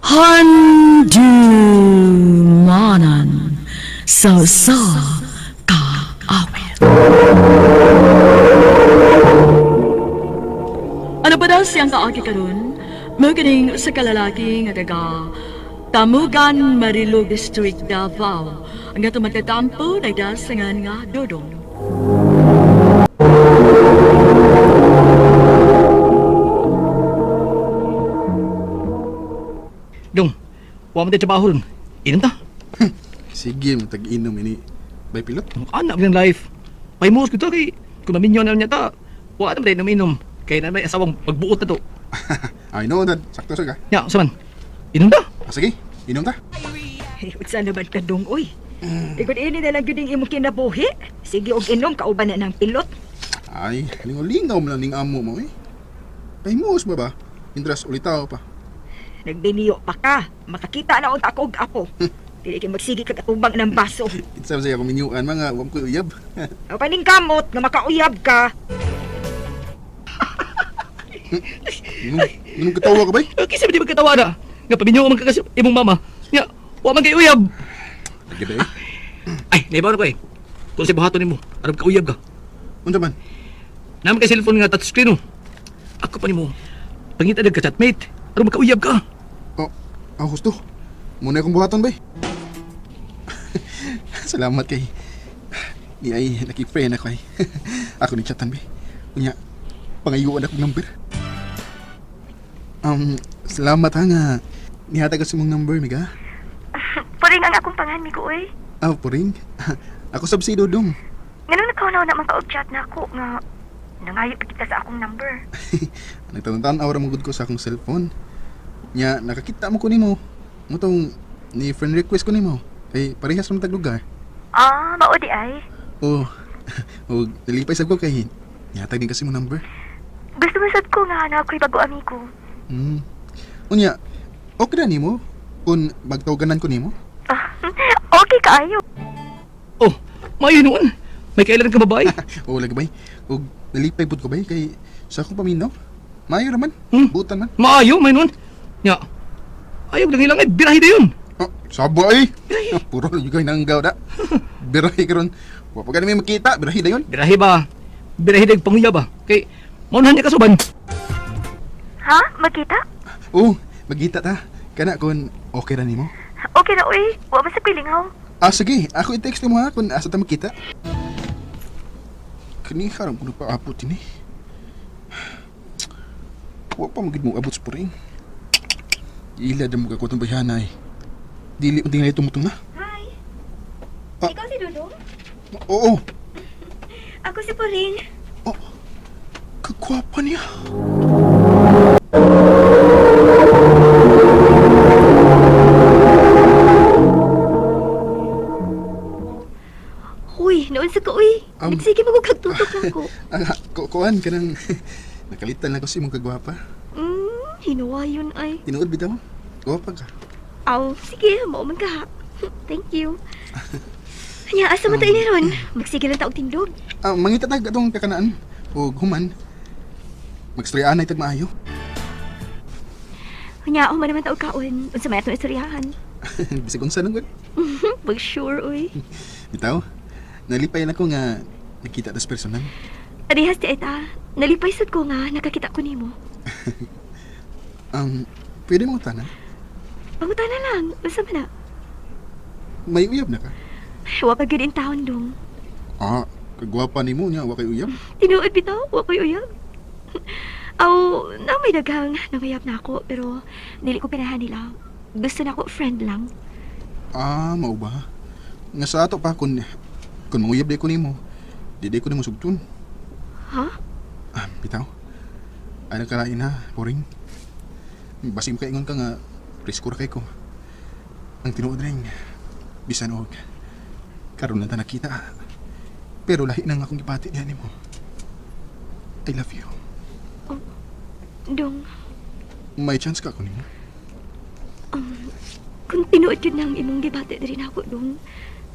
Handumanan sa sa kaawit. Ano pa daw siyang kaagi karon? Maganing sa kalalaki nga taga Tamugan, Marilog District, Davao. Ang atong magtatampo nagdasangan nga Dodong. Dong, wa man tayo trabaho ron. Inom ta. Sige, matag-inom ini. Bay pilot? Anak ng life. Pahimuos ko to kay kung maminyo na niya ta. Wa na man tayo inom-inom. Kay na may asawang magbuot na to. Ay, no, dad. Sakto sa ka. Nya, sa man. Inom ta. Ah, sige, inom ta. Hey, unsa naman ka dong, uy. Ikot ini na lang gyud ang imong kinabuhi. Sige og inom kauban na ng pilot. Ay, lingaw-lingaw mo lang ning amo mo eh. Pahimuos ba ba? Indras ulitaw pa. Nagbiniyo pa ka. Makakita na unta ako og apo. Dili kay magsige kag atubang ng baso. Itsa sa akong minyuan mga wam ko uyab. O paning kamot nga makauyab ka. Nung katawa ka bay? Kisa ba di magkatawa na? Nga paminyo man ka kasi imong mama. Nya, wa man kay uyab. Lagi ba eh? Ay, naibaw na ko eh. Kung sa buhaton nimo, aron ka uyab ka. Unsa man? Naman kay cellphone nga touchscreen oh. Ako pa nimo. Pangita nag ka chatmate. Aron makauyab ka. Oh, ah, gusto. Muna akong buhaton bay. Salamat kay. Ni ay lucky friend ako ay. Ako ni chatan bay. Unya, pangayuan akong number. Salamat ha nga. Nihatag ka sa imong number, miga. Puring ang akong pangan, migo, oy. Ah, puring. Ako sab si Dodong. Nganong nakaw na man ka og chat na ako nga nangayo pa kita sa akong number. Nagtanong-tanaw ra man gud ko sa akong cellphone. Nya nakakita mo ko nimo. Motong ni friend request ko nimo. Kay parehas man tag lugar. Ah, mao di ay. Oh. Og nalipay sab ko kay nihatag din kasi mo number. Gusto mo sad ko nga na ako'y bago amigo. Unya, okay ra nimo kung magtawganan ko nimo? Ah, okay kaayo. Oh, maayo noon. May kailan ka babae. Oo lagi bay. Og nalipay pud ko bay kay sa akong paminaw. Maayo ra man. Butan man. Maayo, may noon. Nya. Ayaw lang ilang ay birahi na yun. Oh, sabo ay. Puro lang yung nanggaw da. Birahi karon. Wa pa gani may makita, birahi dayon. Birahi ba? Birahi dag panguya ba? Kay maunahan niya kasuban. Ha? Magkita? Oh, magita ta. Kana kung okay ra nimo. Okay na, oy. Wa man sa pilingaw. Ah, sige. Ako i-text mo ha kung asa ta magkita. Kani karon kuno pa abot ini. Wa pa magid mo abot sa puring. Ila da mo ka kutong bayhanay. Dili mo tingali tumutong na. Hi. Ah. Ikaw si Dudong? Oo. Ako si Puring. Oh, kagwapa niya. Huy, noon sa ko, uy. Nagsige mo kag tutok na ko. Ah, kuan ka nang nakalitan lang ko sa imong kagwapa. Hinuwayon ay. Tinuod bitaw. Gwapa ka. Aw, sige, mao man ka. Thank you. Nya, asa man tayo ni ron? Magsige lang ta og tindog. Ah, mangita tag atong kakanaan og human. Magstoryaanay tag maayo. Nya, human naman ta og kaon. Unsa may atong istoryahan? Bisag unsa lang gud. Pag sure, uy. Bitaw. Nalipay lang ko nga nakita tas personal. Adihas ti eta. Nalipay sad ko nga nakakita ko nimo. Pwede mo tanan? Pangutana lang. Unsa man na? May uyab na ka? Wa pa gyud in taon dong. Ah, kagwapa nimo niya wa kay uyab. Tinuod bitaw, wa ko'y uyab. Aw, na may daghang nangayap na ako pero dili ko pinahan nila. Gusto na ako friend lang. Ah, mao ba? Nga sa ato pa kun manguyab di ko nimo. Di di ko nimo sugtun. Ha? Ah, bitaw. Ano ka lain ha, boring. Basim ka ingon ka nga presko ra kay ko. Ang tinuod ring bisan og karon lang ta nakita. Pero lahi nang akong gipati diha nimo. I love you. Dong, May chance ka ko nimo. kung tinuod yun nang imong gibati diri nako dong,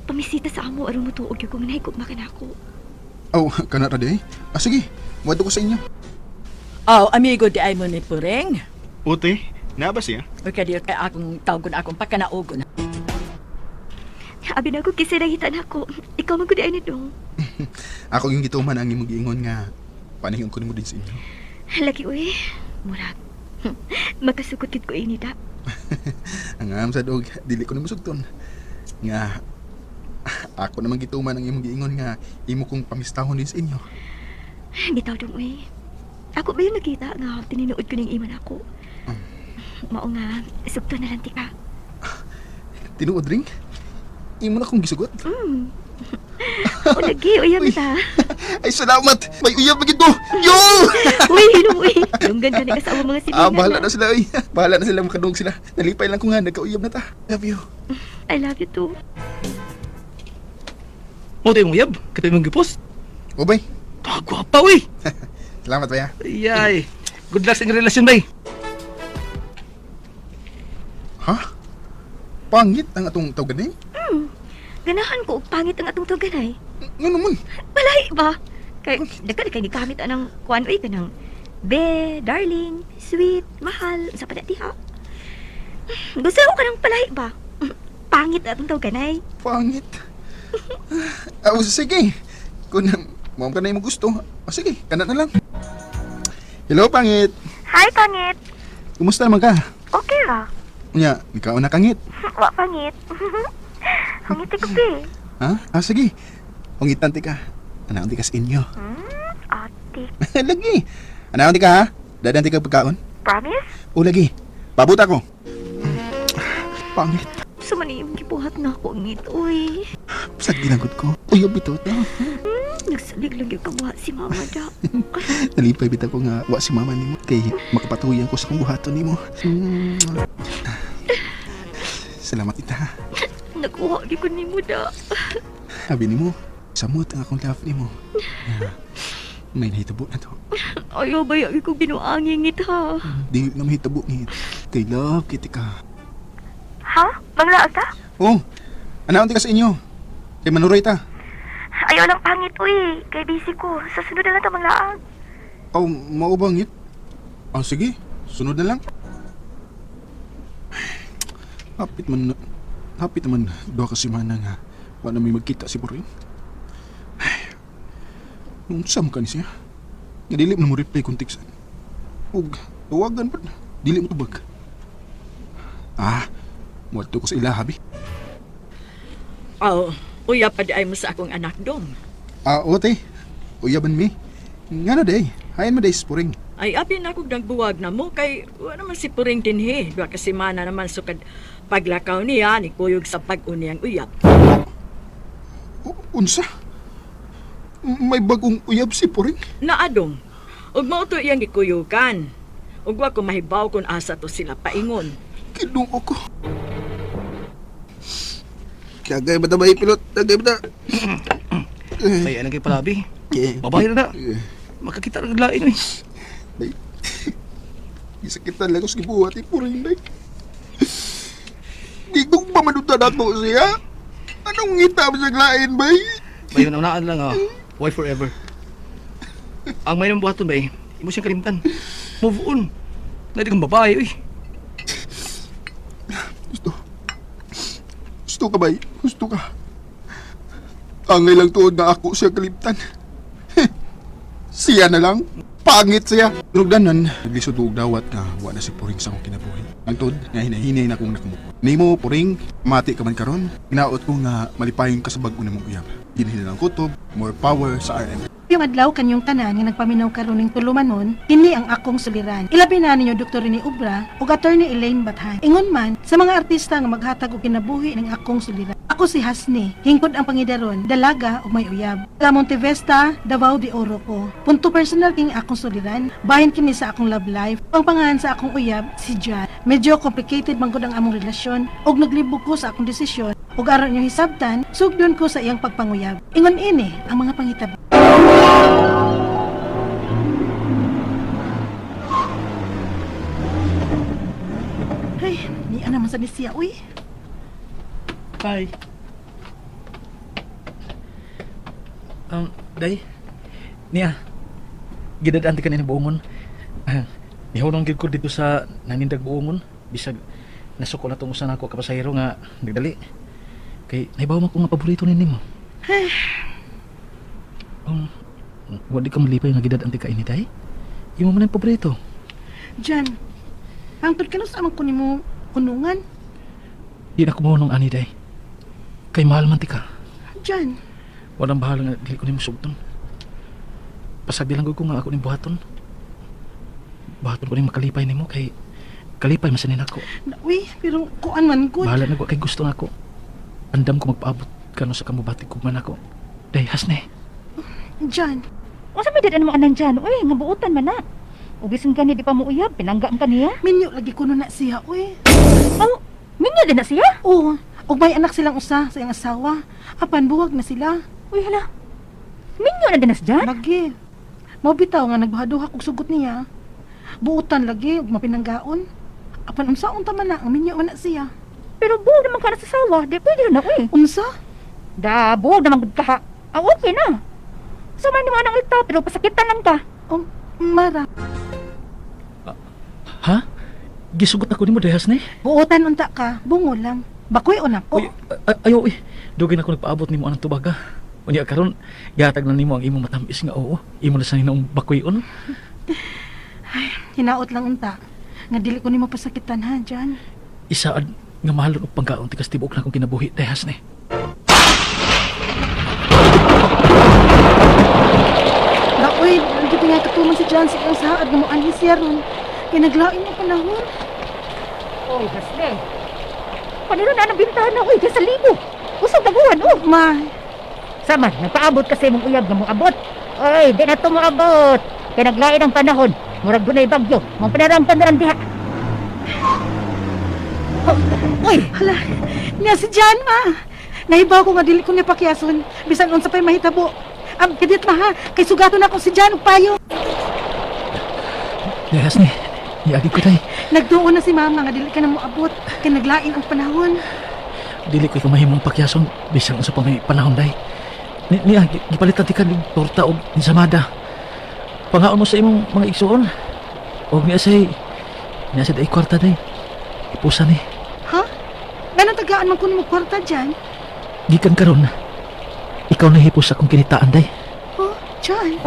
pamisita sa amo aron motuog gyud kung nahigugma ka nako. Oh, kana ra di. Ah, sige. Muadto ko sa inyo. Aw, amigo di ay mo ni Pureng. Ote, Naa ba siya? Okay, di kay akong tawgon akong pagkanaugon. Abi na ko kasi nakita na ako. Ikaw man gud ay ni dong. Ako yung gituman ang imong giingon nga panihingon ko nimo din sa inyo. Lagi uy. Murag. Makasukot gid ko ini da. Ang am sa dog, dili ko nimo sugton. Nga ako naman gituman ang imong giingon nga imo kong pamistahon din sa inyo. Bitaw dong uy. Ako ba yung nakita nga tinuod ko ning iman ako? Mao nga, sugto na lang tika. Tinuod ring? Imo na kong gisugot. O lagi, uyab Uy. ta. Ay salamat. May uyab ba gid ko. Yo! Uy, hinom uy. Dunggan ka na kasama mga silingan. Ah, bahala na sila oy. Bahala na sila makadungog sila. Nalipay lang ko nga nagkauyab na ta. Love you. I love you too. Mo tayo mong uyab, katoy mong gipos. Obay. Ah, gwapa uy. Salamat baya. Ayay. Good luck sa inyong relasyon bay. Ha? Pangit ang atong tawgan eh? Ganahan ko og pangit ang atong tuganay. Nga naman. Balay ba? Kay dagkan kay gigamit anang kuan uy kanang be, darling, sweet, mahal, sa pa diha. Gusto ko kanang palay ba? Pangit atong tuganay. Pangit. Ah, oh, sige. Kung mao ka na imong gusto, oh, sige, kana na lang. Hello, pangit. Hi, pangit. Kumusta naman ka? Okay ra. Unya, ikaw na kangit. Wa pangit. Hangit ko be. Ha? Ah, sige. Ungitan ti ka. Anaon ti ka sa inyo. Ate, Lagi. Anaon ti ka ha? Dadan ti ka pagkaon? promise? O lagi. Pabot ako. Pangit. Sa man iyong gibuhat na ako ngit, uy. Sa ginangkot ko. Uyab ito ta. Nagsalig lang yung kabuhat si mama da. Nalipay bitaw ko nga wa si mama nimo kay makapatuyan ko sa kong buhaton nimo. Salamat ita. Nakuha di ko nimo da. Sabi nimo, samot ang akong love nimo. Nga, may nahitabo na to. Ayaw ba yung ko binuangin ngit ha? Di na mahitabo ngit. Kay love kiti ka. Ha? Manglaag ta? Oh, anaon ti ka sa inyo. Kay manuray ta. Ayaw lang pangit, uy. Kay busy ko. Sa sunod na lang ta manglaag. Oh, mao ba ngit? Oh, sige. Sunod na lang. Hapit man hapit naman duha ka semana nga wa na may magkita si Boring. Ay, unsa man ka ni siya? Nga dili man mo reply kung text. Ug tawagan pud dili mo tubag. Ah, muadto ko sa ila habi. Aw, uyab pa di ay mo sa akong anak dong. Ah, ote. Uyaban mi. Ngano day? Hain mo day Puring. Ay, abi na kog nagbuwag na mo kay wa naman si Puring dinhi. Duha ka semana naman sukad paglakaw niya ni kuyog sa pag-uni ang uyab. Unsa? May bagong uyab si Puring? Naadong. Ug mao to iyang gikuyugan. Ug wa ko mahibaw kung asa to sila paingon. Kinuo ko. Kagay ba ta ba ipilot? Kagay ba ta? Ay, anang kay palabi. Yeah. Babae na na. Makakita ng lain uy. Day. Gisakitan lang ko sa gibuhat eh, Puring day. Di kong pamanutan ako siya. Anong ngita mo sa lain, bay? Bayo na unaan lang ah. Why forever? Ang may nang buhaton bay, imo siyang kalimtan. Move on. Nadi kang babae uy. Gusto. Gusto ka, bay? Gusto ka. Angay lang tuod na ako siya kalimtan. Siya na lang. Pangit siya. Rugdanan, naglisod og dawat nga wa na si Puring sa akong kinabuhi. Ang tuod nga hinahinay na akong nakumukod. Nimo Puring, mati ka man karon. Ginaot ko nga malipayon ka sa bag-o nimong uyab. Dinhi na lang kutob, more power sa RM. Yung adlaw kanyong tanan nga nagpaminaw karon ning tulumanon, kini ang akong suliran. Ilabi na ninyo Dr. Rene Obra ug Attorney Elaine Bathan. Ingon man sa mga artista nga maghatag og kinabuhi ning akong suliran. Ako si Hasni, hingkod ang pangidaron, dalaga ug may uyab. Taga Montevesta, Davao de Oro ko. Punto personal king akong suliran, bahin kini sa akong love life. Ang pangalan sa akong uyab, si John. Medyo complicated man gud ang among relasyon ug naglibog ko sa akong desisyon ug aron inyong hisabtan, sugdon ko sa iyang pagpanguyab. Ingon ini ang mga pangitabo. Ay, niya naman sa ni siya, uy. Bye. Day. Niya. Gidadaan ti kanina buongon. Nihunong gid ko dito sa nanindag buongon. Bisag nasuko na tong usa nako ka pasahero nga nagdali. Kay nahibaw man ko nga paborito ni nimo. Wa di ka malipay nga gidad ang tika ini day. Imo man ang paborito. Jan, hangtod kanus-a man ko nimo kunungan. Di na ko mahunong ani day. Kay mahal man tika. Jan, Walang bahala nga dili ko nimo sugton. Pasagdi lang gud ko nga ako ning buhaton. Buhaton ko ning makalipay nimo kay kalipay man sa nako. Uy, pero kuan man gud. Bahala na ko kay gusto nako. Andam ko magpaabot kano sa kamubati ko man ako. Day hasne. Jan, Unsa may dad mo anan dyan? Uy, nga buotan man na. Ug bisan gani di pa mo uyab, pinangga ka niya. Minyo lagi kuno na siya, uy. Oh, minyo din na siya. Oo, ug may anak silang usa sa iyang asawa. Apan buwag na sila. Uy, hala. Minyo na din na siya dyan? Lagi. Mao bitaw nga nagbuhaduha kog sugot niya. Buotan lagi ug mapinanggaon. Apan unsa unta man na ang minyo man na siya. Pero buog naman ka na sa sawa, di pwede na uy. Unsa? Da, buog naman gud ka ha. Ah, okay na. Sa man ni mo anang ulta, pero pasakitan lang ka. Oh, Mara, Ha? Gisugot ako nimo day hasne. buotan unta ka, bungo lang. Bakoy o nako. Uy, ayo uy. Dugay na ko nagpaabot nimo anang tubaga. Unya karon gihatag na nimo ang imong matamis nga oo. Imo na sa hinaong bakuyon. Hinaot lang unta. Nga dili ko nimo pasakitan ha, Jan. Isaad nga mahalon og pangkaon tikas tibuok na akong kinabuhi day hasne. Na uy, lagi pa nga katuman si Jan sa iyang saad nga moanhi siya ron. Kay naglain ang panahon. Uy, hasne. Paniro na ang bintana, uy, kay sa libo. Usog daguhan, oh. Ma, Sama, nagpaabot kasi mong uyab nga moabot. Oy, di na to moabot. Kay naglain ang panahon. Murag dunay bagyo. Mong pinarampan na lang diha. Oh, uy, hala, niya si Jan ma. Nahibaw ko nga dili ko niya pakiyason. Bisan unsa pa'y mahitabo. Am kadit ma ha, kay sugaton ako si Jan og payo. Day hasne. Niagi ko day. Nagduo na si mama nga dili ka na moabot. Kay naglain ang panahon. Dili ko ikaw mahimong pakyason bisan unsa pa may panahon day. Ni niya gipalitan ti ka og torta og ensamada. Pangaon mo sa imong mga igsuon. Og niya say day kwarta day. Ipusa ni. Ha? Ganun tagaan man kuno mo kwarta Jan? Gikan karon. Ikaw na hipos akong kinitaan day. Oh, Jan.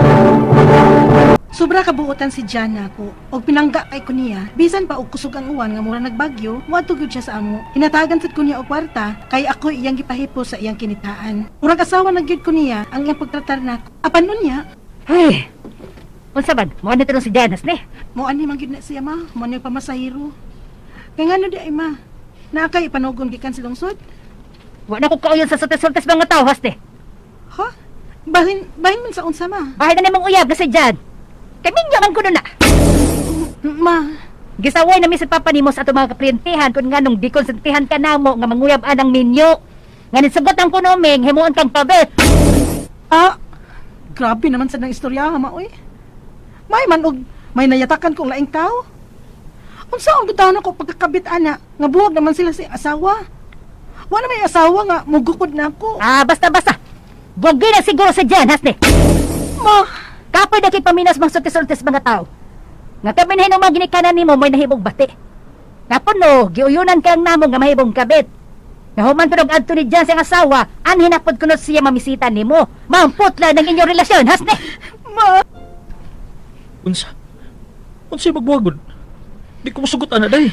Sobra kabuotan si Jan nako. Og pinangga kay ko niya, bisan pa og kusog ang uwan nga mura nagbagyo, moadto gyud siya sa amo. Hinatagan sad ko niya og kwarta kay ako iyang gipahipo sa iyang kinitaan. Murag asawa na gyud ko niya ang iyang pagtratar nako. Apan unya, Ay. Unsa man? Mo na si Jan, hasne. mo ani man gyud na siya ma, mo ni pamasahiro. Kay ngano di ay ma? Naa kay ipanugon gikan sa lungsod? Wa na ko kauyon sa sultes-sultes mga tao, hasne. Ha? Bahin bahin man sa unsa ma? Bahay na nimong uyab na si Jan. Kay minyo man kuno na. Ma, Gisaway na mi sa papa nimo sa atong mga kaprientihan kung nganong gikonsentihan ka namo nga manguyab anang minyo. Nga nisugot ang kuno ming himuon kang pabet. ah, grabe naman sa nang istorya, ma, oy. May man og may nayatakan kong laing tao. Unsa ang gutaon ako pagkakabit ana, nga buwag naman sila sa asawa. Wala may asawa nga mugukod na ako. Ah, basta basta. Buwag na siguro sa Jan, hasne. Ma, Kapoy na kay paminas mga sultes-sultes mga tao. Nga kami na mga ginikanan nimo may nahibong bati. Nga puno, giuyunan ka lang namo nga mahibong kabit. Nahuman pa adto ni Jan sa iyang asawa, ang hinapod kuno siya mamisita nimo. Mamputla ng inyong relasyon, hasne. ma. Unsa? Unsa magbuwagod? Di ko mosugot ana day.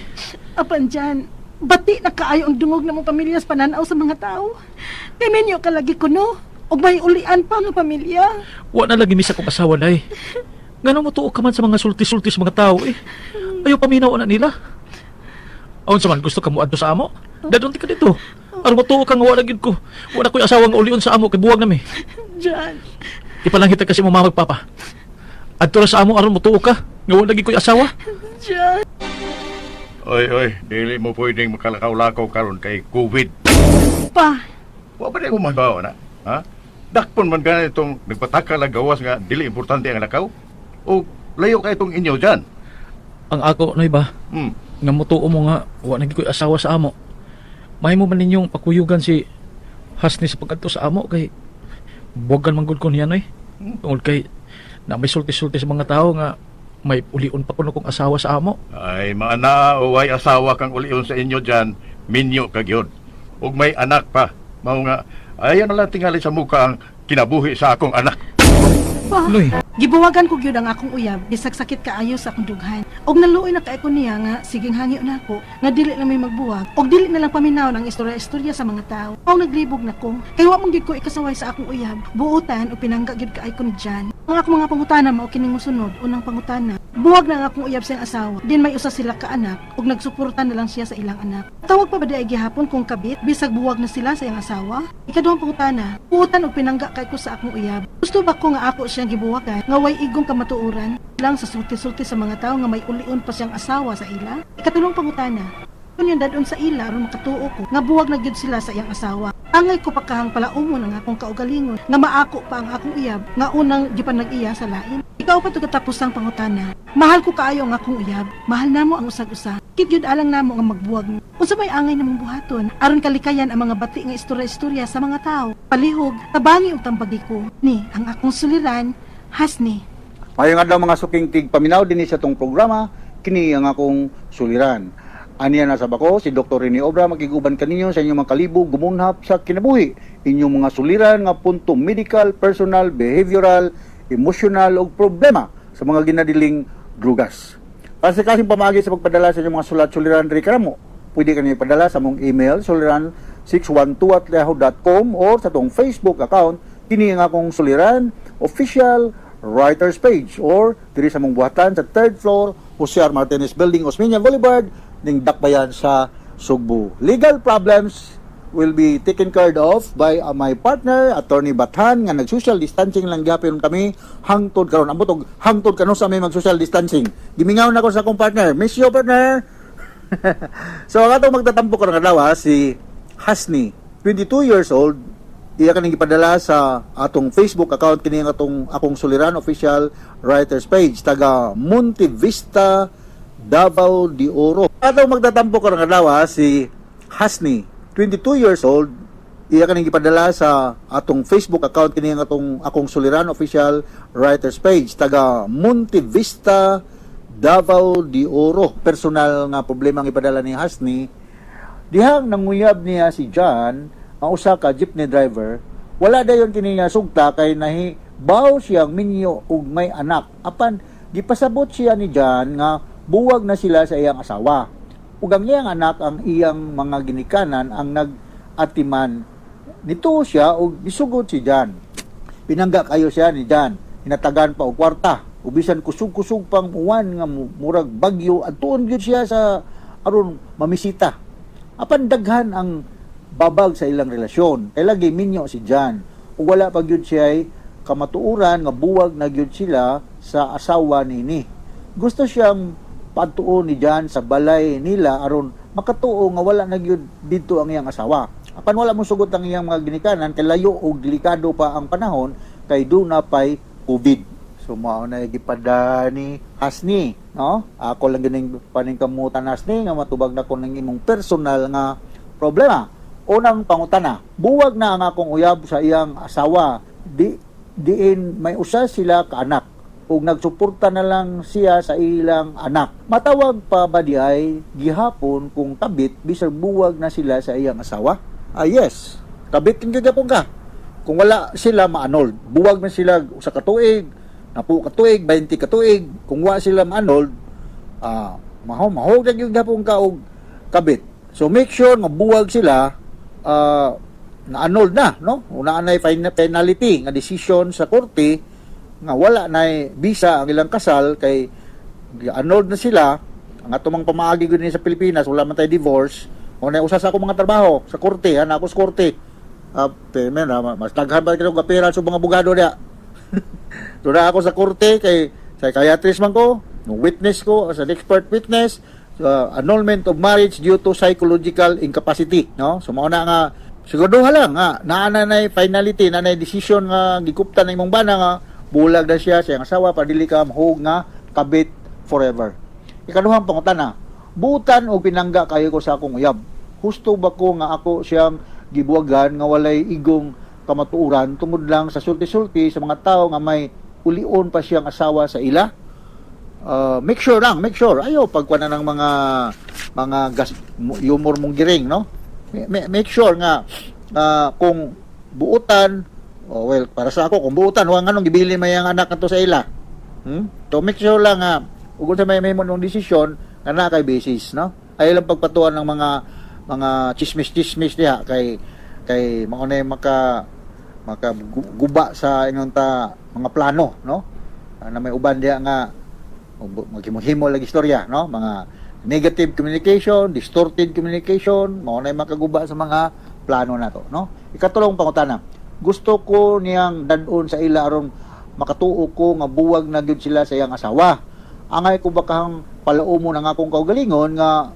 Apan dyan, bati na kaayo ang dungog ng mga pamilya sa pananaw sa mga tao. Kay menyo ka lagi kuno, og may ulian pa nga pamilya. Wa na lagi misa kong asawa day. Ngano mo tuo ka man sa mga sulti-sulti sa mga tao eh. Ayaw paminaw ana nila. Aon sa man gusto ka mo adto sa amo? Dadon ti ka dito. Aron mo tuo ka nga wa na gyud ko. Wa na ko'y asawa nga ulion sa amo kay buwag nami. Jan, Ipalangita kasi mo mama papa. Adto ra sa amo aron mo tuo ka nga wa lagi ko'y asawa. Jan. Oy, oy, dili mo pwedeng makalakaw-lakaw karon kay COVID. Pa, Wa pa ko mabawa na. Ha? Dakpon man gani itong nagpataka lang gawas nga dili importante ang lakaw. O layo kay itong inyo dyan. Ang ako noy ba nga motuo mo nga wa na gyud ko'y asawa sa amo. Mahimo man ninyong pakuyugan si Hasni sa pagkadto sa amo kay buwagan man gud ko niya noy. Tungod kay na may sulti-sulti sa mga tao nga May ulion pa kuno kong asawa sa amo. Ay, maana o ay asawa kang ulion sa inyo dyan, minyo ka gyud. Ug may anak pa. Mao nga, ayaw na lang tingali sa muka ang kinabuhi sa akong anak. Noy, Gibuwagan ko gyud ang akong uyab, bisag sakit kaayo sa akong dughan. Og naluoy na kay ko niya nga siging hangyo nako nga dili na may magbuwag og dili na lang paminawon ang istorya-istorya sa mga tao. Mao naglibog na ko. Kay wa man gyud ko ikasaway sa akong uyab. Buotan o pinangga gyud kaayo ko ni Jan. Ang akong mga pangutana mao kining mosunod. Unang pangutana, buwag na ang akong uyab sa iyang asawa. Din may usa sila ka anak ug nagsuporta na lang siya sa ilang anak. Tawag pa ba di ay gihapon kung kabit bisag buwag na sila sa iyang asawa? Ikaduhang pangutana, buotan og pinangga kay ko sa akong uyab. Gusto ba ko nga ako siyang gibuwagan nga way igong kamatuoran lang sa sulti-sulti sa mga tao nga may ulion pa siyang asawa sa ila? Ikatulong pangutana, kun yung dadon sa ila aron makatuo ko nga buwag na gyud sila sa iyang asawa. Angay ko pakahang palaumon ang akong kaugalingon nga maako pa ang akong uyab nga unang gipanag-iya sa lain. Ikaw pa to katapusang pangutana. Mahal ko kaayo ang akong uyab. Mahal namo ang usag-usa. Kit gyud alang namo nga magbuwag. Unsa may angay namong buhaton aron kalikayan ang mga bati nga istorya-istorya sa mga tao. Palihog, tabangi og tambagi ko. Ni ang akong suliran, Hasni. Mayong adlaw mga suking tig paminaw dinhi sa tong programa kini ang akong suliran. Aniya na sa bako si Dr. Rene Obra makiguban kaninyo sa inyong mga kalibog gumunhap sa kinabuhi. Inyong mga suliran nga punto medical, personal, behavioral, emotional ug problema sa mga ginadiling drugas. Kasi kasing pamaagi sa pagpadala sa inyong mga sulat suliran diri kanamo. Pwede kanyo ipadala sa among email suliran612@yahoo.com or sa tong Facebook account kini ang akong suliran official writers page or diri sa among buhatan sa third floor Jose R. Martinez Building, Osmeña Boulevard, ning Dakbayan sa Sugbo. Legal problems will be taken care of by my partner, Attorney Bathan, nga nag-social distancing lang gyapon kami hangtod karon. Ambot og hangtod karon sa may mag-social distancing. Gimingaw na ko sa akong partner. Miss you, partner. So ang atong magtatampo karon adlaw ha, si Hasni, 22 years old, iya kaning gipadala sa atong Facebook account kini ang atong akong suliran official writers page, taga Monte Vista, Davao de Oro. Atong magtatampo karon adlaw ha, si Hasni, 22 years old, iya kaning gipadala sa atong Facebook account kini ang atong akong suliran official writers page, taga Monte Vista, Davao de Oro. Personal nga problema ang ipadala ni Hasni dihang nanguyab niya si John, ang usa ka jeepney driver. Wala dayon kini nga sugta kay nahibaw siyang minyo ug may anak. Apan gipasabot siya ni John nga buwag na sila sa iyang asawa. Ug ang iyang anak ang iyang mga ginikanan ang nag-atiman. Nito siya ug gisugot si John. Pinangga kayo siya ni John. Hinatagan pa og kwarta. Ug bisan kusog-kusog pang uwan nga murag bagyo, adtuon gyud siya sa aron mamisita. Apan daghan ang babag sa ilang relasyon. Kay lagi minyo si John. Ug wala pa gyud siya kamatuoran nga buwag na gyud sila sa asawa nini. Gusto siyang padtuon ni John sa balay nila aron makatuo nga wala na gyud didto ang iyang asawa. Apan wala mo sugot ang iyang mga ginikanan kay layo og delikado pa ang panahon kay duna pay COVID. So mao na gipada ni Hasni, no? Ako lang gining paningkamutan, Hasni, nga matubag na ko ng imong personal nga problema. Unang pangutana, buwag na ang akong uyab sa iyang asawa. Di diin may usa sila ka anak ug nagsuporta na lang siya sa ilang anak. Matawag pa ba di ay gihapon kung kabit bisag buwag na sila sa iyang asawa? Ah, yes. Kabit kin gihapon ka. Kung wala sila ma-annulled, buwag na sila sa katuig, napu katuig, 20 katuig, kung wa sila ma-annulled, maho maho na gyud gihapon ka og kabit. So make sure nga buwag sila, na annulled na, no? Una na penalty nga decision sa korte nga wala na bisa ang ilang kasal kay annulled na sila. Ang ato mang pamaagi gyud ni sa Pilipinas, wala man tay divorce. O na usa sa akong mga trabaho sa korte, ha, na ako sa korte. Pero men, mas daghan pa kayo kapera sa mga abogado diya. So na ako sa korte kay psychiatrist man ko, no witness ko as an expert witness, annulment of marriage due to psychological incapacity, no? So mao na nga siguraduha lang nga naa na nay finality, naa nay decision nga gikuptan ng imong bana nga bulag na siya sa iyang asawa para dili ka mahug nga kabit forever. Ikaduhang pangutana, butan o pinangga kayo ko sa akong uyab. Husto ba ko nga ako siyang gibuwagan nga walay igong kamatuoran tungod lang sa sulti-sulti sa mga tao nga may ulion pa siyang asawa sa ila? Make sure lang, make sure. Ayo pagkuha na ng mga gas, humor mongering, no? Make sure nga kung buutan, oh, well, para sa ako, kung buutan, huwag nganong gibili may ang anak nato sa ila. So make sure lang nga ug unsa may mo nung desisyon nga naa kay basis, no? Ayaw lang pagpatuan ng mga chismis-chismis diha kay kay mao na maka makaguba sa ingon ta mga plano, no? Na may uban diha nga maghimo-himo lagi istorya, no? Mga negative communication, distorted communication, mao na makaguba sa mga plano nato, no? Ikatulong pangutana. Gusto ko niyang dad-on sa ila aron makatuo ko nga buwag na gyud sila sa iyang asawa. Angay ko ba kahang palaumo ng akong kaugalingon nga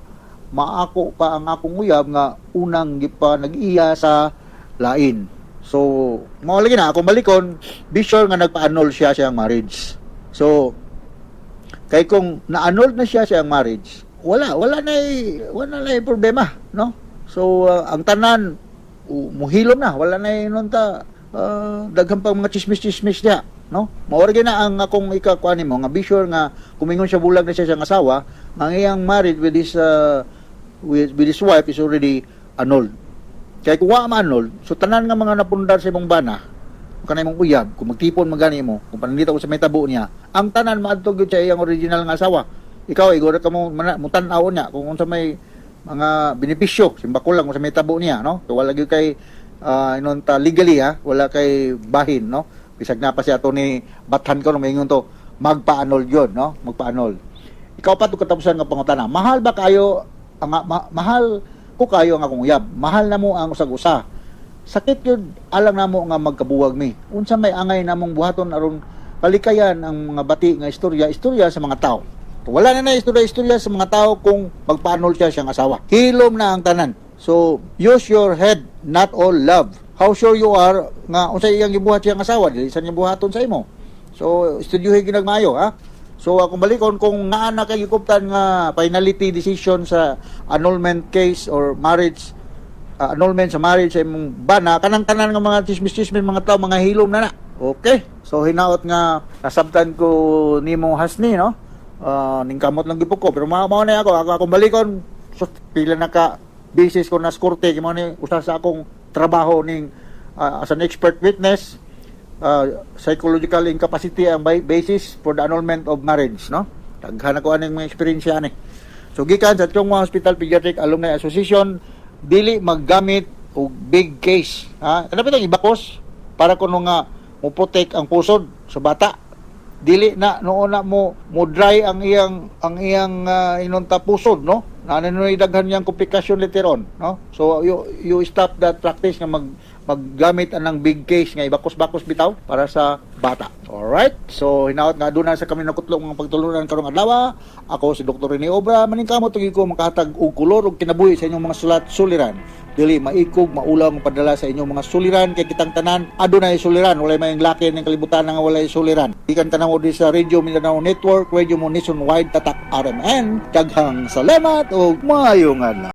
maako pa ang akong uyab nga unang gipa nag-iya sa lain. So, mao lagi na akong balikon, be sure nga nagpa-annul siya siyang marriage. So, kay kung na-annul na siya siyang marriage, wala na problema, no? So, ang tanan muhilom na, wala na nun ta daghan pang mga chismis-chismis diha, no? Mao ra na ang akong ikakuan nimo nga be sure nga kung mingon siya bulag na siya siyang asawa, ang iyang marriage with his wife is already annulled. Kay kung wa ma-annul, so tanan nga mga napundar sa imong bana, kanay imong uyab, kung magtipon man gani mo, kung pananglita ko sa may tabo niya, ang tanan maadto gyud sa iyang original nga asawa. Ikaw igora ka mo mutan-awon niya kung unsa may mga benepisyo, simbako lang kung sa may tabo niya, no? So, wala gyud kay inon ta legally ha, wala kay bahin, no? Bisag na pa si Atty. Bathan ko no maingon to, magpa-annul yun, no? Magpa-annul. Ikaw pa to katapusan nga pangutana. Mahal ba kayo ang mahal ko kayo ang akong uyab. Mahal na mo ang usag-usa. Sakit yun alang namo nga magkabuwag mi. Unsa may angay namong buhaton aron palikayan ang mga bati nga istorya, istorya sa mga tao. Wala na na istorya istorya sa mga tao kung magpa-annul siya siyang asawa. Hilom na ang tanan. So, use your head, not all love. How sure you are nga unsa iyang gibuhat siyang asawa, dili sa niya buhaton sa imo. So, estudyuhin ginagmayo, ha? So, akong balikon, kung naa na kay gikuptan nga finality decision sa annulment case or marriage, annulment sa marriage sa imong bana, kanang tanan nga mga chismis-chismis mga tao, mga hilom na na. Okay. So, hinaot nga nasabtan ko nimo, Hasni, no? Ning kamot lang gipok ko, pero mao mao na ako, akong balikon, so, pila na ka basis ko na korte, kay mao ni usa sa akong trabaho ning as an expert witness, psychological incapacity ang basis for the annulment of marriage, no? Daghan ako aning mga eksperyensya ani. So gikan sa Chong Hua Hospital Pediatric Alumni Association, dili maggamit og big case, ha? Kana bitong ibakos para kuno nga mo protect ang pusod sa bata. Dili na noon na mo mo dry ang iyang inonta pusod, no? Na ano daghan niyang komplikasyon later on, no? So you stop that practice nga maggamit anang big case nga ibakos-bakos bitaw para sa bata. Alright? So hinaot nga aduna sa kami nakutlong mga pagtulunan karong adlaw. Ako si Dr. Rene Obra, maningkamot ko makahatag og kolor ug kinabuhi sa inyong mga sulat suliran. Dili maikog, maulaw ang padala sa inyong mga suliran kay kitang tanan adunay suliran, walay may laki ning kalibutan nga walay suliran. Gikan tanan mo di sa Radio Mindanao Network, Radio Mo Nationwide, Tatak RMN. Daghang salamat ug maayong adlaw.